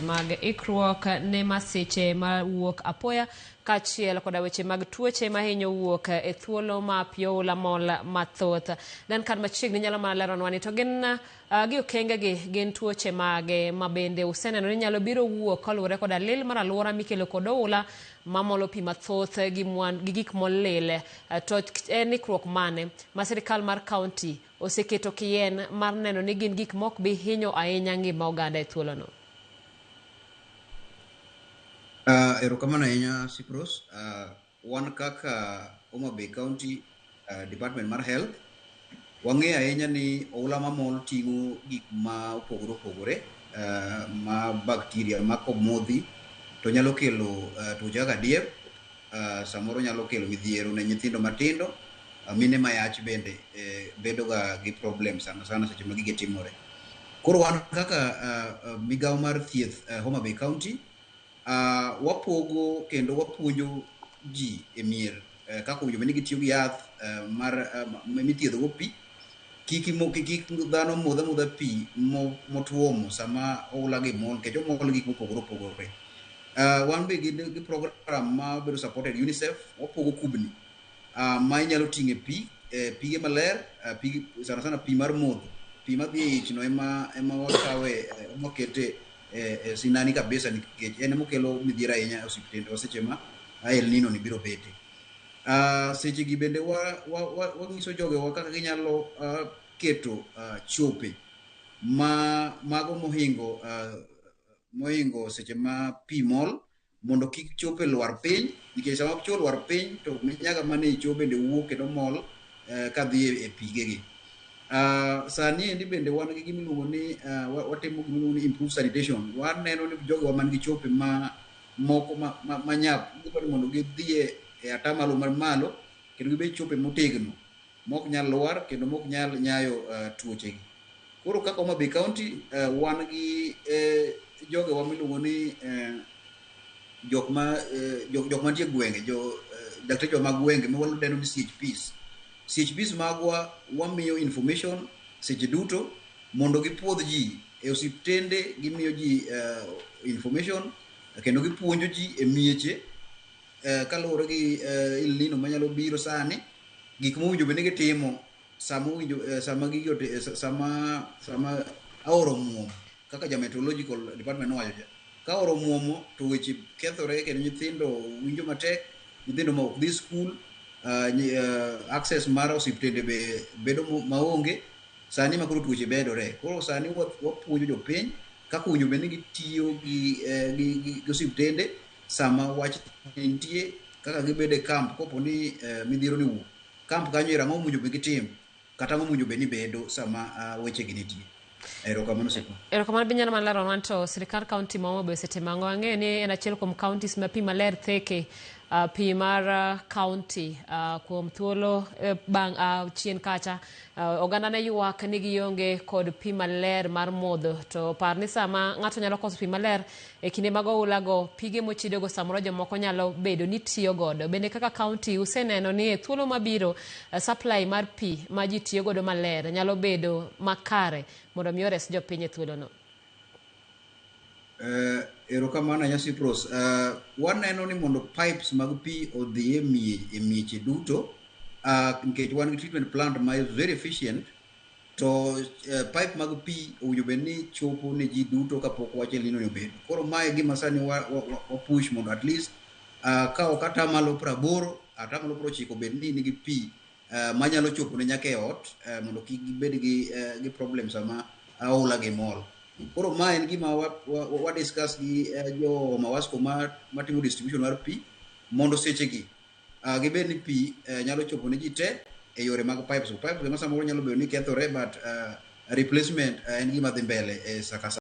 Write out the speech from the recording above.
Mag ikruok ne masiche mawuok apoya kaachiel koda weche mag tuoche mahinyo wuok e thuolo ma pi oula mol mathoth. Duncan machiegni nyalo mana leronwa ni to gin gi okengegi gin tuoche mage ma bende useneno ni nyalo biro wuok kaluwore koda lil mar alwora mikelo kod oula mamolo pi mathoth gi gi gik molil to en ikruok mane ma sirikal mar kaunti oseketo kien mar neno ni gin gik mok bi hinyo ahinya ngima oganda e thuolono. Erokamano ahinya Cyprus. Wan kaka Homa Bay County Department mar Health, wang'eyo ahinya ni oula mamol ting'o gik ma opogore opogore ma bacteria ma komodhi to nyalo kelo tuoche kaka diep, samoro nyalo kelo midhiero ne nyithindo matindo, mine mayach bende bedo ga gi problem sana sana seche ma gigi timore. Koro wan kaka migawo mar thieth Homa Bay County, wapogo kendo wapuonjo ji e mier kaka owinjo bed ni gitiyo gi yath mar mithiedho go pi. Kik dhano modh amodha pi motuomo sama oula gi mol nikech omol gik mopogore opogore. Wan be gi program ma bedo supported UNICEF, wapogo kubni ma inyalo ting'e pi, pige maler, pi, sana sana pi mar modho. Pi madhi e ich no ema wakawe, ema wakete e sinani kabisa nikech en emokelo midhiero ahinya e osiptende wa seche ma El Nino ni biro bete. Seche gi bende wanyiso jogewa kaka ginyalo keto chope ma mago mohingo seche ma pi mol mondo kik chope lwar piny nikech sama cho lwar piny to minyaga mane e cho bende wuok kendo mol kadhi e pigegi. Sani endi bende wan gi gima iluongo ni watimo gima iluongo ni improved sanitation. Waneno ni jogewa man gi chope ma moko ma nyap gidwaro ni mondo gidhi e atamalo man malo kendo gibed chope motegno mok nyal lwar kendo mok nyal nyayo tuoche gi. Koro kaka Homa Bay County wan gi jogewa miluongo ni jok mantie e gwenge, jo dakteche mag gwenge ma wadendo ni CHPs. CHPs magwa wamiyo information seche duto mondo gipuodh ji e osiptende, gimiyo ji information kendo gipuonjo ji e mieche kaluwore gi El Nino manyalo biro sani, gik mowinjo bed ni gitimo sama owinjo sama gigi sama aora omuom kaka ja meteorological department nowacho cha. Ka aora omuomo to weche kethore kendo nyithindo winjo matek, nyithindo ma ok dhi skul, access mar osiptende be bedo maonge. Sani ma koro tuoche medore. Koro sani wapuonjo jopiny kaka owinjo bed ni gitiyo gi osiptende sama wach nitie, kaka gibedo e camp kopo ni midhiero ni owuok. Camp kanyo ero ang'o mowinjo bed gitim kata ang'o mowinjo bed ni bedo sama weche gi nitie. Erokamano Sipo. Erokamano be inyalo mana leronwa ni to sirikal kaunti ma Homa Bay osetimo ang'o? Ang'eyo ni en achiel kuom counties ma pi maler theke pi mar county kuom thuolo bang' chien kacha oganda ne ywak ni gionge kod pi maler mar modho to par ni sama ng'ato nyalo koso pi maler e kinde mag oula go pige mochidogo samoro jomoko nyalo bedo ni tiyo godo. Bende kaka county useneno ni e thuolo mabiro supply mar pi ma ji tiyo godo maler nyalo bedo makare mondo mi ores jopiny e thuolono. Erokamano ahinya Cyprus. Waneno ni mondo pipes mag pi odhi e mieche duto nikech wan gi treatment plant ma is very efficient to pipe mag pi owinjo bed ni chopo ne ji duto kapok wach El Nino ni obedo. Koro mae e gima sani wa push mondo at least ka ok atamalo 80, atamalo 90 bed ni nigi pi manyalo chopo ne nyaka e ot mondo kik gibed gi problem sama aola gi mol. Koro ma en gima wa discuss gi jo Mawasco matimo distribution mar pi mondo seche gi gibed ni pi nyalo chopo ne ji te e yore mag pipes. Pipes ema samoro nyalo bedo ni kethore but replacement en gima dhi mbele e sa ka sa.